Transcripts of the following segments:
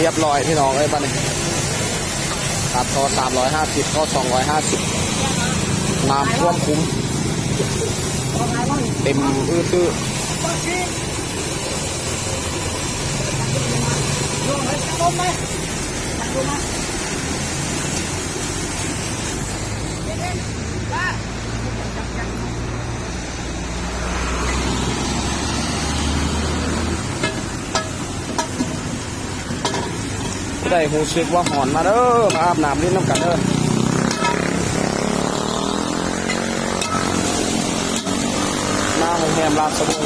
ຮຽບຮ້ອຍພີ່ນ້ອງເອີຍ ບັດນີ້ຕັດທໍ່ສາມຮ້ອຍຫ້າສິບ ທໍ່ສອງຮ້ອຍຫ້າສິບ ນ້ຳຖ້ວມຄຸມ ເຕັມອື້ດຕື້. ຜູ້ໃດຮູ້ສຶກວ່າຮ້ອນ ມາເດີ ມາອາບນ້ຳຫຼິ້ນນຳກັນເດີ ໜ້າໂຮງແຮມລາຊະວົງ.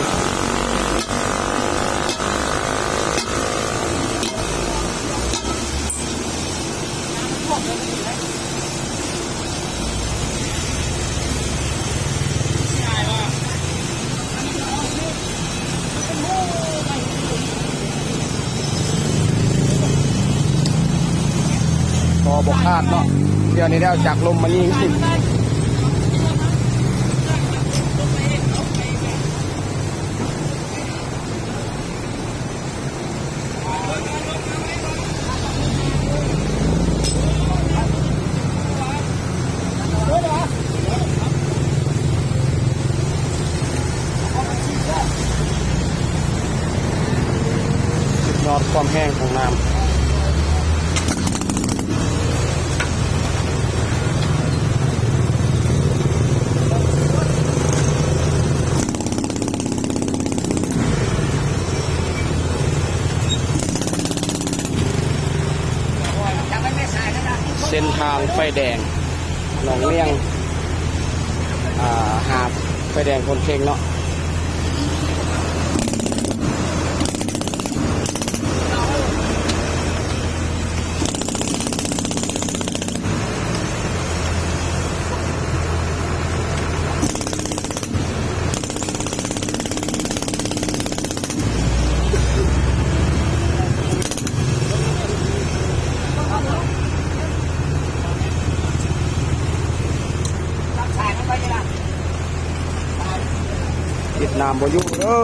ພໍບໍ່ຂາດເນາະ ດຽວນີ້ໄດ້ເອົາຈັກລົມມາຍິງ. ສຸດຍອດຄວາມແຮງຂອງນ້ຳ. ເສັ້ນທາງໄຟແດງໜອງລຽງ ອ່າ ຫາໄຟແດງໂພນເພັງເນາະ. ເຫດນ້ຳບໍ່ຢູ່ເດີ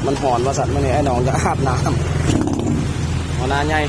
ມັນຮ້ອນວ່າຊັ້ນ ມື້ນີ້ອ້າຍໜອງຢາກອາບນ້ຳ ຫົວໜ້າໃຫຍ່.